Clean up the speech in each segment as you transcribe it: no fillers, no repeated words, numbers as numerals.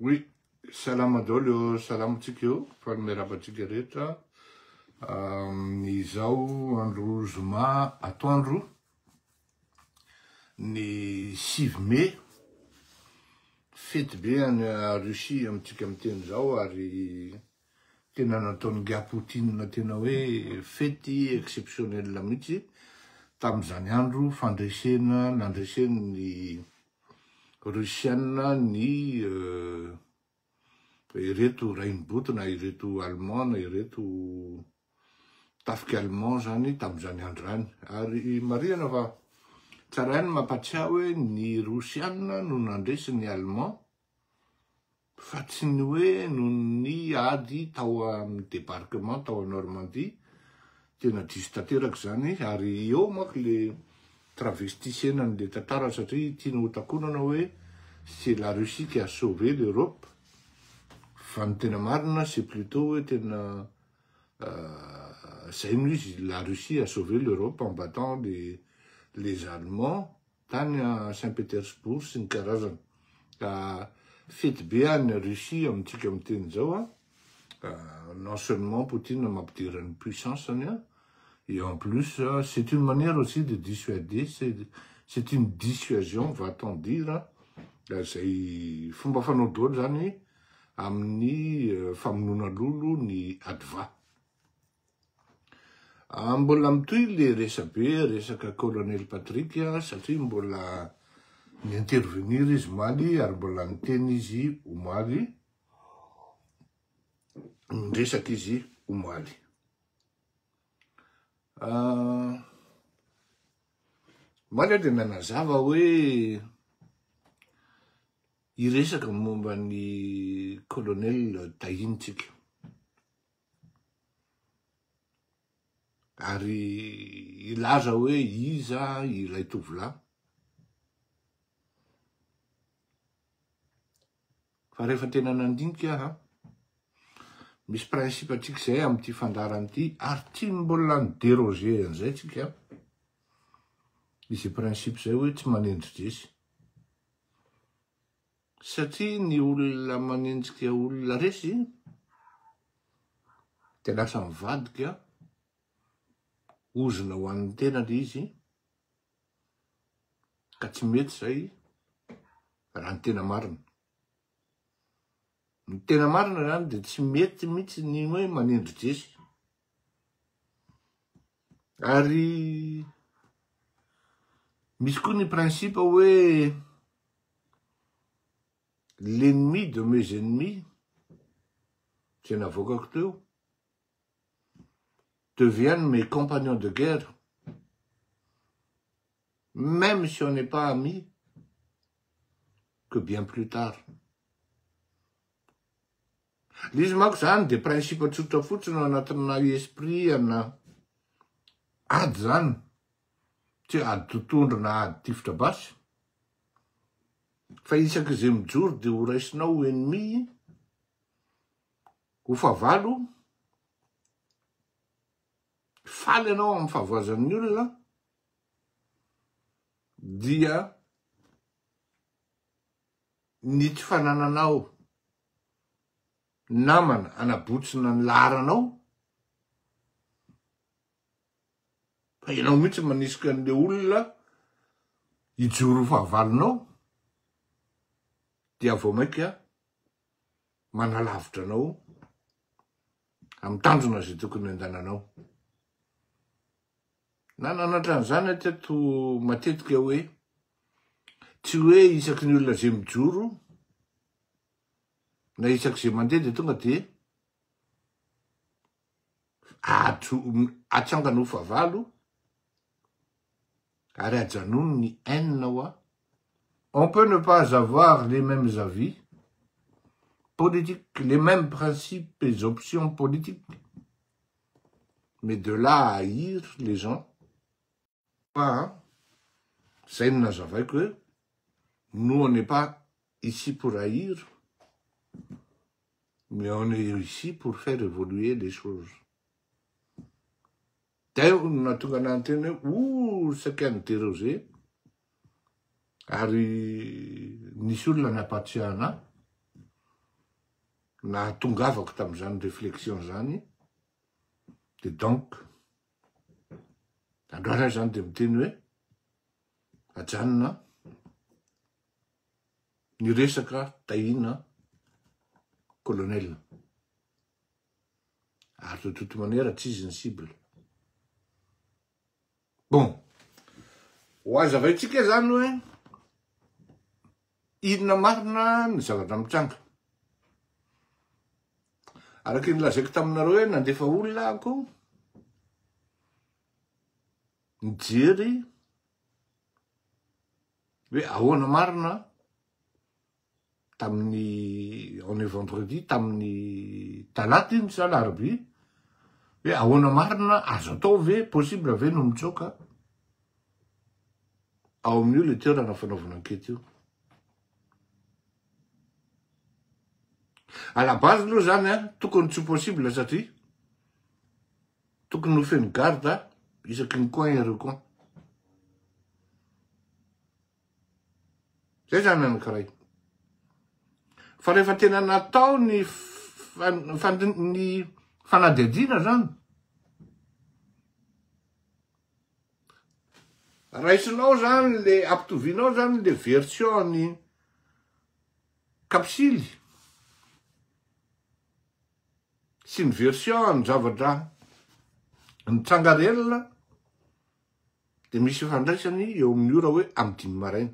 Oui, salama daholo eo, salama tsika eo, faly miarahaba antsika rehetra amin'izao andro zoma atoandro ny 9 mai, fety be any Russie amintsika miteny izao ary tena nataon'ingahy Poutine tena hoe fety exceptionnel mihitsy tamin'izany andro fandresena nandreseny ny Russiana ny ireto rainiboto na ireto Allemand na ireto tafika Allemand zany tamin'izany andro izany. Ary marihana fa tsara ihany ny mampatsiahy hoe ny Rosiana no nandresy ny Allemand fa tsy ny hoe noho ny ady tao amin'ny débarquement tao Normandie, tena diso tanteraka izany ary eo manko le travestisena an'le tantara satria tiana ho takonana hoe c'est la Russie qui a sauvé l'Europe fa ny tena marina c'est plutôt hoe tena zay no izy, la Russie a sauvé l'Europe en battant les les Allemands Tany Saint Petersbourg sy ny karazany. Ka fety be any Russie amintsika miteny izao a. Non seulement Poutine mampidera ny puissance-ny a, et en plus c'est une manière aussi de dissuader, c'est une dissuasion va-t-on dire, izay fomba fanao daholo zany amin'ny famonoana lolo ny adva. Mbola mitohy le resabe resaka colonel Patrick satria mbola ni-intervenir izy omaly ary mbola niteny izy omaly, niresaka izy omaly. Omaly aho dia nanazava hoe hiresaka momba ny colonel Tahina tsika. Ary hilaza hoe iza ilay tovolahy. Fa rehefa tena nandinika aho, misy principe antsika izay amin'ity fandaharana ity, ary tsy mbola ni-déroger an'izay tsika, izay principe izay hoe tsy manendri-dresy. Satria ny olona manenjika olona resy dia lasa mivadika ozona ho an'ny tena le izy ka tsy mety zay raha ny tena marina. Ny tena marina zany dia tsy mety mihitsy ny hoe manendri-dresy. Ary misy koa ny principe hoe L'ennemi de mes ennemis, izay navoakako teo, deviennent mes compagnons de guerre, même si on n'est pas amis, que bien plus tard. Le izy manko zany de principe tsotra fotsiny ao anatina esprit ana ady zany, tsy hoe ady totohondry na ady tifitra basy, fa isaky izay mijoro de ho raisinao ho ennemi, ho fahavalo, faly ianao amin'ny fahavoazan'ny olona, dia ny tsy fanananao namana anabotsina ny laharanao, fa ianao mihitsy manisika an'le olona hijoro ho fahavalonao, dia vao mainka manalavitra anao amin'ny tanjona izay tokony handananao. Nananatra an'izany aho teto matetika hoe tsy hoe isaky ny olona izay mijoro na isaky izay mandeha dia tonga dia atsangana ho fahavalo ary ajanony ny haine hoa. On peut ne pas avoir les mêmes avis politiques, les mêmes principes et options politiques, mais de là à haïr les gens, fa zay no nazavaiko hoe nous on n'est pas ici pour haïr, mais on est ici pour faire évoluer les choses. Teo no nahatonga anah niteny hoe ouh saika ni-déroger ary nisy olona nampatsiahy anah. nahatongavako tamin'izany réflexion zany, de donc androany aho zany de miteny hoe ajanona ny resaka Tahina colonel. Ary de toute manière tsy izy ny cible. Bon, ho azavaintsika zany hoe inona marina ny zavatra mitranga. Araky ny lazaiko taminareo hoe nandefa olona ako nijery hoe ahoana marina tamin'ny on est vendredi tamin'ny talata iny sa alarobia hoe ahoana marina azo atao ve possible ve no mitsoaka ao amin'io le toerana fanaovana ankety io. À la base aloha zany a tokony tsy possible satria tokony ho feno garde isaky ny coin et recoin. Zay zany anankiray. Fa rehefa tena natao ny ny fanadihadiana zany, raisinao zany le ampitovianao zany le version ny kapsily sy ny version ny zavatra nitranga réel Dia misy ifandraisany eo amin'ny ora hoe amin'ny dimy maraina.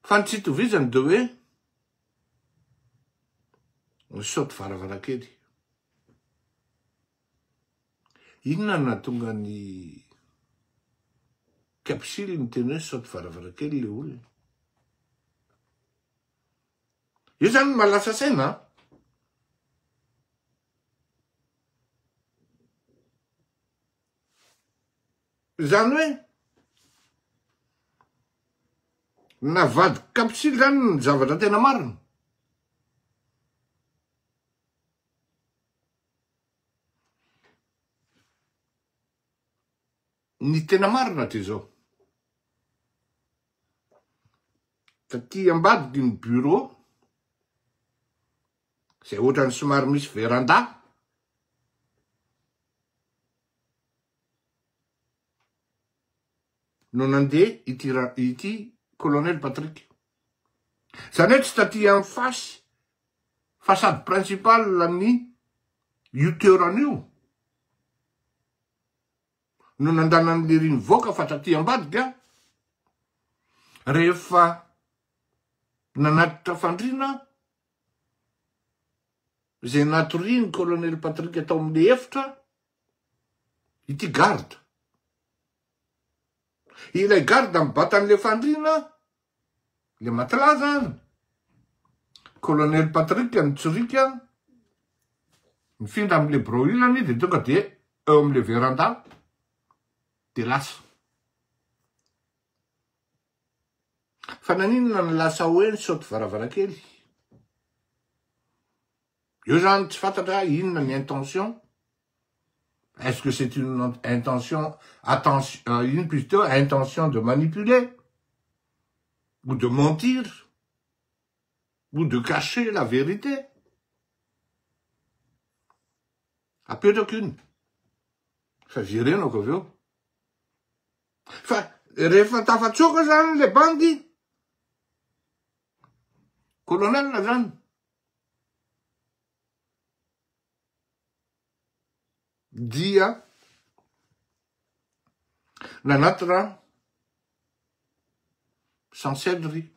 Fa ny tsy itovizany dia hoe misaoty varavarankely. Inona no nahatonga ny kapsily niteny hoe saoty varavarankely le olona? Io zany no mahalasa saina an! Izany hoe navadiky kapsily zany ny zavatra tena marina. Ny tena marina dia izao. Taty ambadiky ny bureau, izay ohatrany somary misy veranda, no nandeha ity ity colonel Patrick. Izany hoe tsy taty amin'ny face, façade principale ny io toerana io. no nandanan'i Lery nivoaka fa taty ambadika rehefa nanatitra fandriana izay natorian'ny colonel Patrick tao amin'ilay efitra ity garde. Ilay garde mibata an'ilay fandriana, le matelas zany, colonel Patrick nitsoriaka nifindra amin'ilay birao ilany de tonga de eo amin'ilay veranda de lasa. Fa naninona no lasa hoe nisaoty varavarankely? Eo zany tsy fantatra inona ny intention. Est-ce que c'est une intention, attention, euh, une plutôt intention de manipuler ou de mentir ou de cacher la vérité? Apetrako iny fa verenako avy eo. Fa rehefa tafatsoaka zany le bandy, colonel zany, dia nanatona chancellerie.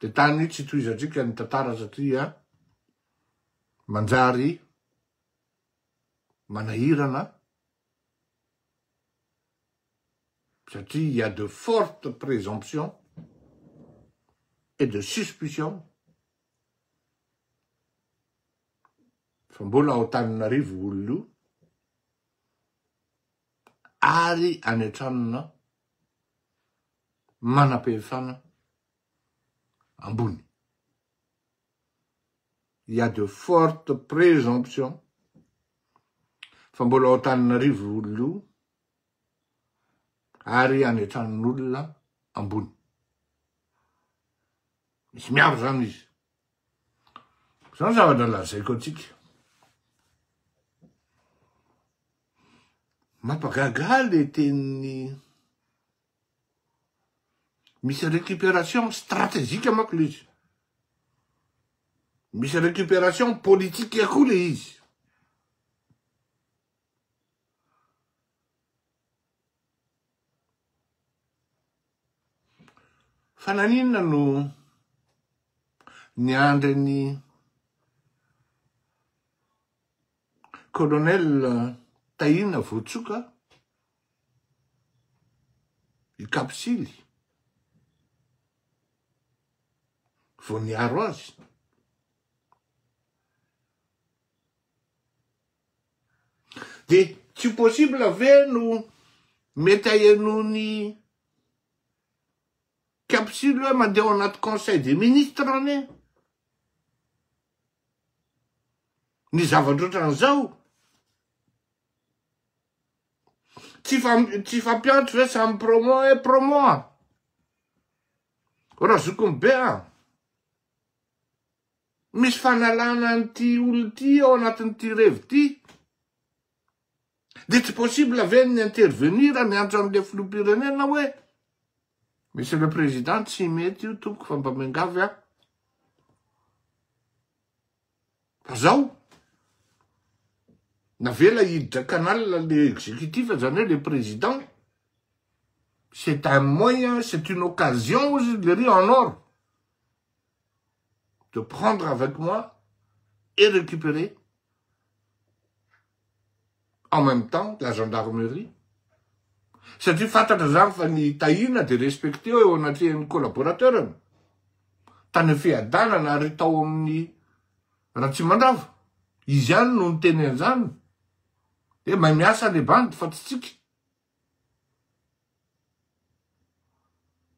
Dia tany tsy tohizantsika ny tantara satria manjary manahirana satria il y a de fortes présomptions et de suspicions fa mbola ao Antananarivo io olona io ary any an-tranona manam-pahefana ambony. Il y a de fortes présomptions fa mbola ao Antananarivo io olona io. Ary any an-tranon'olona ambony. Misy miaro zany izy. Zao ny zavatra lazaiko antsika. Mampagaga ahy le tenin'ny misy récupération stratégique manko le izy. Misy récupération politique koa le izy. Fa naninona no niandry an'i Colonel Tahina Voatsoka i Kapsily vao niaro azy? De tsy possible ve no mety ahenoan'i Capsule hoe mandeha ao anaty conseil des ministres anie ny zavatra ohatran'izao? Tsy tsy fampiantso ve samy promo hoe promo a! Razokiny be a! Misy fanalana an'ity olona ity ao anatin'ity revy ity. Dia tsy possible ve ny intervenir miantso an'ilay filoham-pirenena hoe Monsieur le Président tsy mety io tompoko fa mba miangavy aho. Fa zao, navela hiditra canal le exécutif zany hoe le président, c'est un moyen, c'est une occasion ozy izy lery en or. de prendre avec moi et récupérer en même temps la gendarmerie satria fantatra zany fa ny Tahina de respecté eo anatrehan'ny collaborateur-ny tany Fiadanana ary tao amin'ny Ratsimandrava izy ihany no niteny an'izany hoe mahay miasa le bandy fa tsy tsika.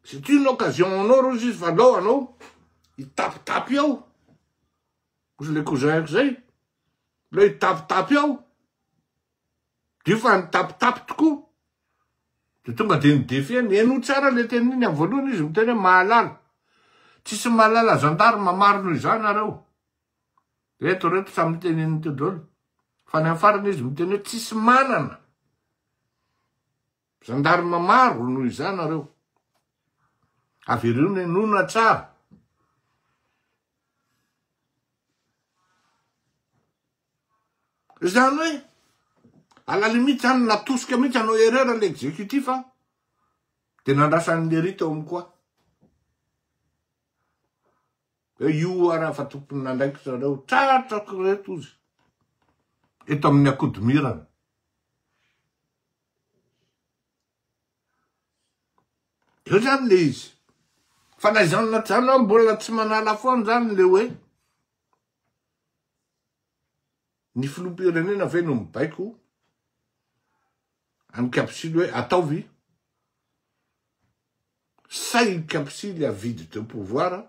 C'est une occasion en or ozy izy fa alao anao hitapitapy ao. Ozy le cousin-ko zay, aleo hitapitapy ao. Dio fa nitapitapy tokoa. De tonga de ni-defier-ny. Henoy tsara le teniny, amin'ny voalohany izy miteny hoe mahalala. Tsisy mahalala gendarme maro noho izaho nareo. Reto reto samy niteneniny teo daholo. Fa ny amin'ny farany izy miteny hoe tsisy manana. Gendarme maro noho izaho nareo. Avereo ny nona tsara. Izany hoe, à la limite zany natosika mihitsy hanao erreur l'exécutif de nandrasan'i Lery teo amin'ny quoi. Hoe io ara fa tompon'andraikitra reo, tratrako reto ozy eto amin'ny akodimirana. Eo zany le izy. Fa na izany na tsy izany aho mbola tsy manala foana zany le hoe ny filoham-pirenena ve no mibaiko an'i Kapsily hoe ataovy sa i Kapsily avide de pouvoir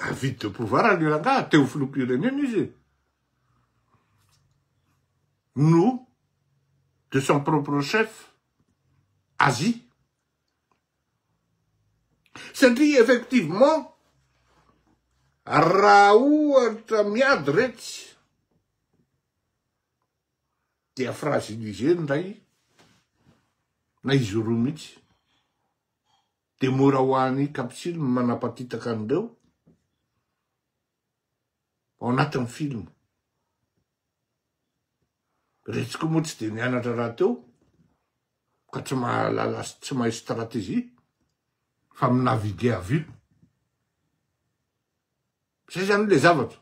avide de pouvoir le rangaha te ho filoham-pirenena izy no de son propre chef Asie satria effectivement raha ohatra miady retsy dia fragiliser ndray na izy roa mihitsy de mora ho an'i Kapsily ny manapatitaka an'ireo ao anatin'ny film. Retsy koa moa tsy de nianatra rahateo ka tsy mahalala sy tsy mahay stratégie fa mi-naviguer à vue. Zay zany le zavatra.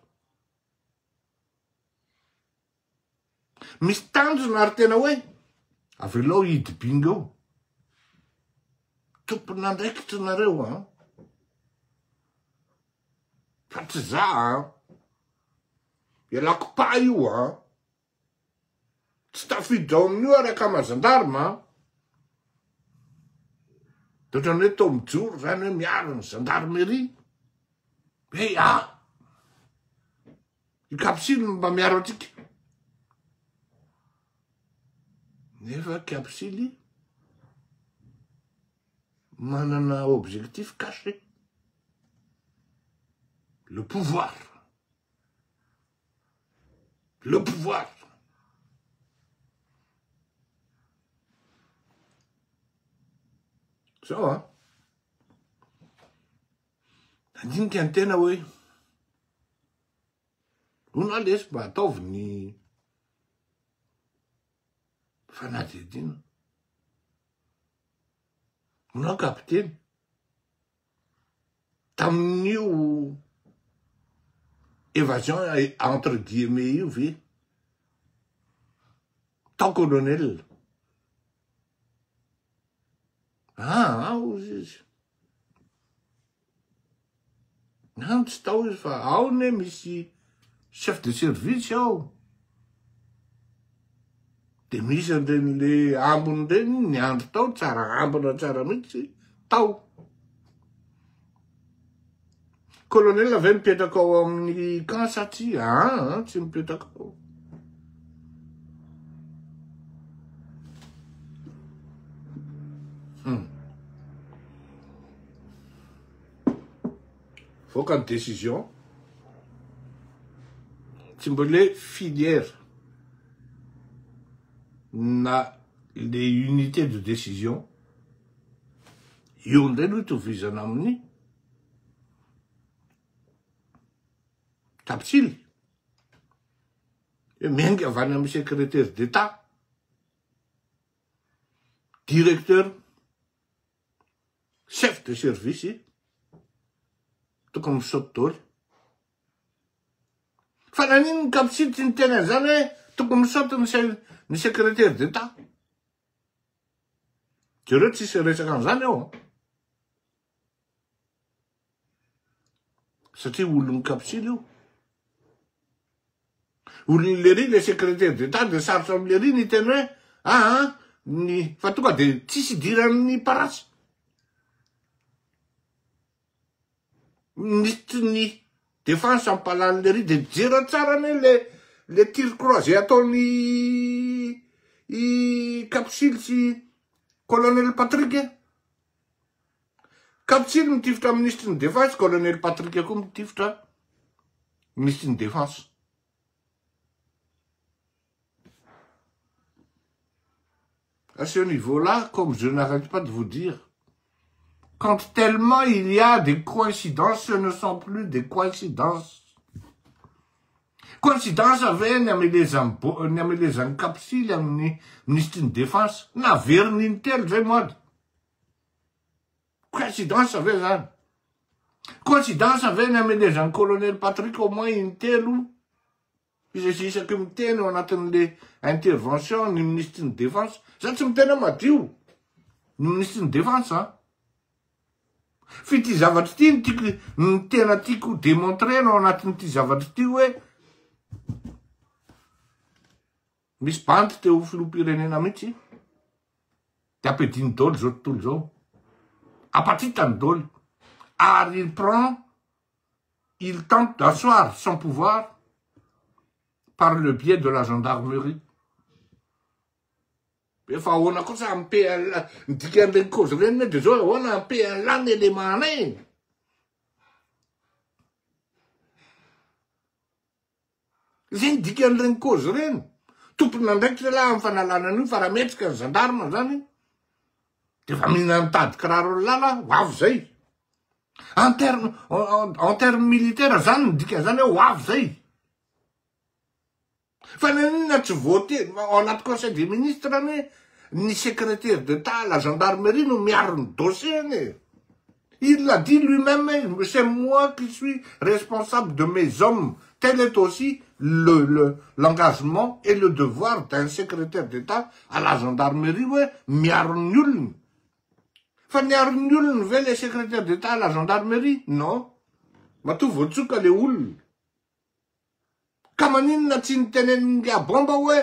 Misy tanjona ary tena hoe avelao hidy bingo eo. Tompon'andraikitra nareo an. Fa tsy za an. Ialako pa io an. Tsy tafiditra ao amin'io ary akama gendarme an. De ohatran'ny hoe toa mijoro zany hoe miaro ny gendarmerie. Hoe ah! I Kapsily no mba miaro antsika. Nefa Kapsily manana objectif caché, le pouvoir, le pouvoir. Zao an, nandinika ny tena hoe, hono aho lesy mba ataovy ny fanadihadiana. Hono aho kapiteny, tamin'io évasion entre guillemets io ve, tao colonel. Ah, ah, hozy izy. An, tsy tao izy fa ao ne misy chef de service ao. De misy an'ireny le ambiny ireny niandry tao, tsara ambina tsara mihitsy tao. Colonel ve mipetraka ao amin'ny camp sa tsia? Aa, tsy mipetraka ao. Hmm. Voaka ny décision. Tsy mbola hoe filière na le unité de décision io indray no itovizana amin'ny Tapitsily hoe miainga avy any amin'ny secrétaire d'État, directeur, chef de service, tokony misaoty daholo. Fa nanino ny Kapsily tsy niteny an'izany hoe tokony misaoty ny secrétaire d'État? Jereo tsisy resaka an'izany ao an. Satria olon'ny Kapsily io. Olon'ny Lery le secrétaire d'Etat de sarotra amin'ny Lery ny hiteny hoe aa ah, ny fa tonga de tsisy idiran'ny parasy. Minisitry ny défense ampalan'ny Lery de jereo tsara anie le le tir croisé ataon'i i Kapsily sy colonel Patrick e. Kapsily mitifitra minisitry ny défense, colonel Patrick koa mitifitra minisitry ny défense. À ce niveau-là, comme je n'arrête pas de vous dire, quand tellement il y a des coïncidences, ce ne sont plus des coïncidences. Coïncidence ve ny amelezan'ny bo, ny amelezan'ny Kapsily amin'ny minisitry ny défense? Naveriny intelo zay moa. Coïncidence ve zany? Coïncidence ve ny amelezan'ny colonel Patrick au moins intelo izay isaky miteny ao anatin'le intervention ny minisitry ny défense? Za tsy miteny hoe madio ny minisitry ny défense an. Fa ity zavatra ity no tiako, ny tena tiako démontrer-na ao anatin'ity zavatra ity hoe Misy bandy te ho filoham-pirenena mihitsy de ampiadiny daoly zao tontolo zao. Apatritany daoly. Ary il prend, il tente d'asseoir son pouvoir par le biais de la gendarmerie. Efa ahoana kosa ampe ny dikan'ireny cause ireny de zao ahoana ampe an'lah ny élément anay. Izay ny dikan'ireny cause ireny. Tompon'andraikitra ialahy amin'ny fanalana an'io fa raha mihetsika ny gendarme zany de efa mihinana mitady kiraro ny lala ho avy zay. En terme en terme militaire zany ny dikan'izany hoe ho avy zay. Fa naninona tsy voté ao anaty conseil des ministres anie ny secrétaire d'Etat à la gendarmerie no miaro ny dossier anie. Il l'a dit lui-même, c'est moi qui suis responsable de mes hommes. Tel est aussi le l'engagement et le devoir d'un secrétaire d'Etat à la gendarmerie hoe miaro ny olony. Fa niaro ny olony ve le secrétaire d'Etat à la gendarmerie? Non. Matoa voatsoka le olona. Ka maninona tsy nitenenin'ingahy Bomba hoe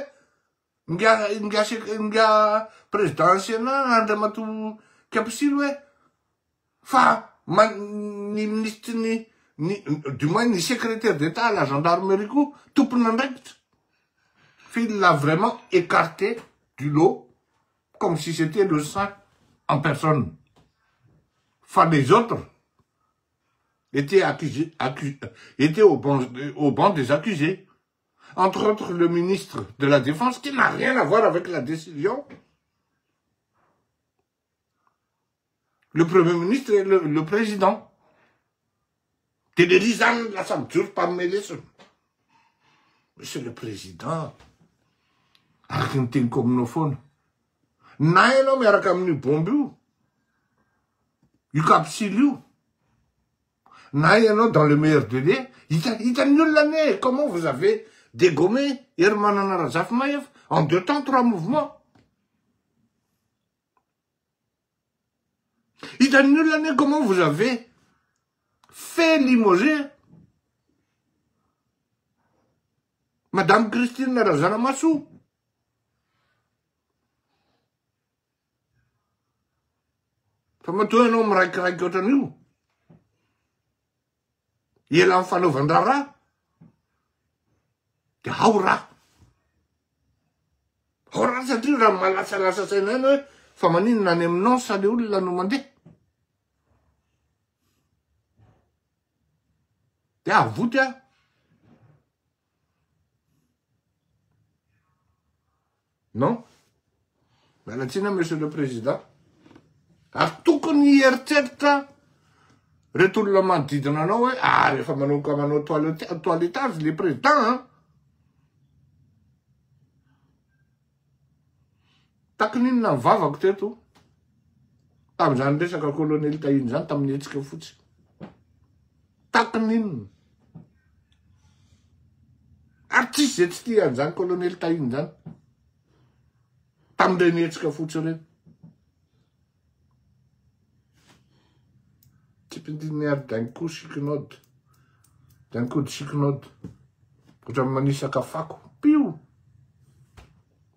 ingahy ingahy ingahy président Sénat Andriamatoa Kapsily hoe fa ny minisitry ny ny du moins ny secrétaire d'État à la gendarmerie koa tompon'andraikitra fa il l'a vraiment écarté du lot. Comme si c'était le saint en personne. Fa les autres étaient accusés, étaient au banc, au banc des accusés. Entre autres le ministre de la Défense qui n'a rien à voir avec la décision. Le premier ministre et le, le président. De lery zany lasa mijoro mpanome lesona. Monsieur le président, araky ny teniko aminao foana, na ianao miaraka amin'io bombe io, io capsule io, na ianao dans le meilleur délai, hita, hitan'ny olona anie comment vous avez dégommé Herimanana Razafimahefa en deux temps, trois mouvements. Hitan'ny olona anie comment vous avez fait limoger Madame Christine Razanamahasoa. Fa matoa ianao miraikiraiky ohatran'io, ela amin'ny fanaovan-draharaha, de ao raha. Ao raha satria raha malasalasa saina ihany hoe fa maninona any amin'ny nonce le olona no mandeha. De avoty aho. Non. Miala tsiny aho monsieur le président. Ary tokony hieritreritra reto olona manodidina anao hoe ah rehefa manomboka manao toilettage le président an. Takiny inona ny vavako teto tamin'izany resaka colonel Tahina izany tamin'ny hetsika fotsy. Takiny inona. Ary tsisy izay tsy tia an'izany colonel Tahina izany. Tamin'ireny hetsika fotsy ireny. Tsipindin'ny ary d'un coup chiquenaude. D'un coup de chiquenaude. Ohatran'ny manisaka fako. Pio!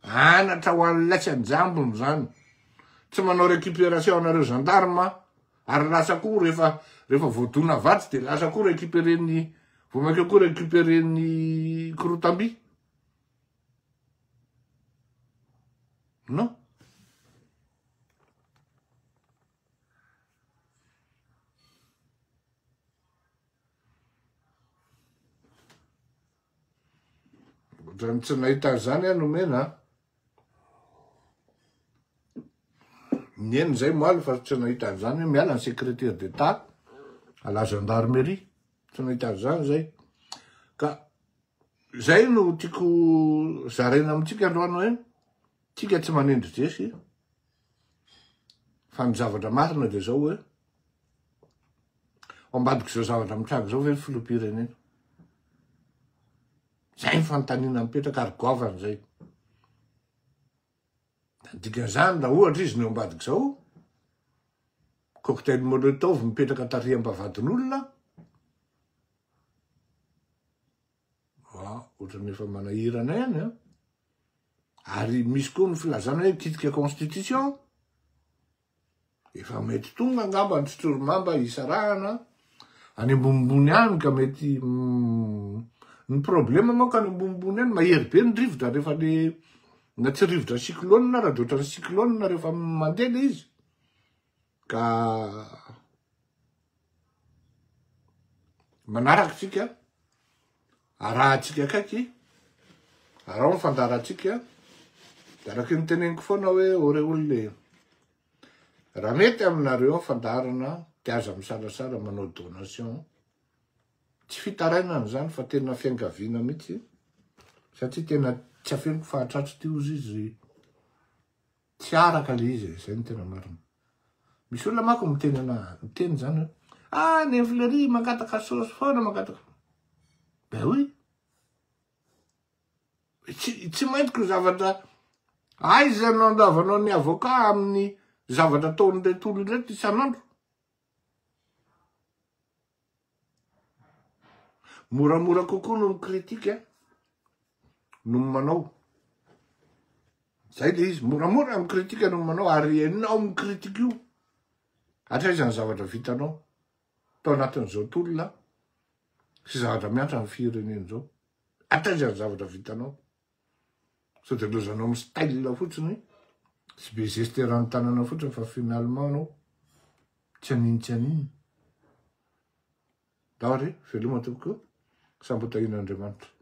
Anatra ho an'ny latsy an-jambony izany. Tsy manao récupération anareo gendarme ary lasa koa rehefa rehefa voadona vatsy dia lasa koa récupérer-ny vao mainka koa récupérer-ny korotam-by. Non. Ohatran'ny tsy nahita an'izany aho nomena a. Nihaino izay omaly fa tsy nahita an'izany hoe miala ny secrétaire d'État à la gendarmerie. Tsy nahita an'izany izay. Ka izay no tiako zaraina amintsika androany hoe tsika tsy manendry jesy fa ny zavatra marina dia izao hoe Ao ambadik'izao zavatra mitranga izao ve ny filoham-pirenena? Zay ny fanontaniana mipetraka ary goavana zay. Ny dikan'izany raha ohatra izy no eo ambadik'izao, cocktail molotov mipetraka tary am-bavahadin'olona, ah, ohatran'ny efa manahirana ihany an. Ary misy koa ny filazana hoe mikitika constitution. Efa mety tonga angamba ny tsotsorimamba hisarahana any ambonimbony any ka mety ny problema manko any ambonimbony any mahery be ny rivotra rehefa le na tsy rivotra cyclone raha de ohatran'ny cyclone rehefa mandeha le izy ka manaraka tsika arahantsika akaiky araho ny fandaharantsika de araky ny teneniko foana hoe ore olona e Raha mety aminareo ny fandaharana dia aza misalasala manao donation. Tsy fitarainana izany fa tena fiangaviana mihitsy satria tena tsy afeniko fa hatratr'ity ity ozy izy tsy araka le izy e, zay no tena marina. Misy olona manko miteny ana miteny zany hoe ah ny Fleury mangataka saosy foana mangataka. Ben oui. Tsy, tsy maintiko zavatra aiza no andavanao ny avocat amin'ny zavatra ataon'ireto olona ireto isan'andro. Moramora kokoa no mi-critique no manao. Zay le izy, moramora mi-critique no manao ary enao mi-critique io. Hatraiza ny zavatra vitanao tao anatin'izao tolona sy zavatra miantra ny firenena izao. Hatraiza ny zavatra vitanao? Sao dia lozanao amin'ny style fotsiny. Tsy be geste eran'ny tanana fotsiny fa finalement anao tsy anino tsy anino. Ndao ary, veloma tompoko, samby ho tahian'Andriamanitra.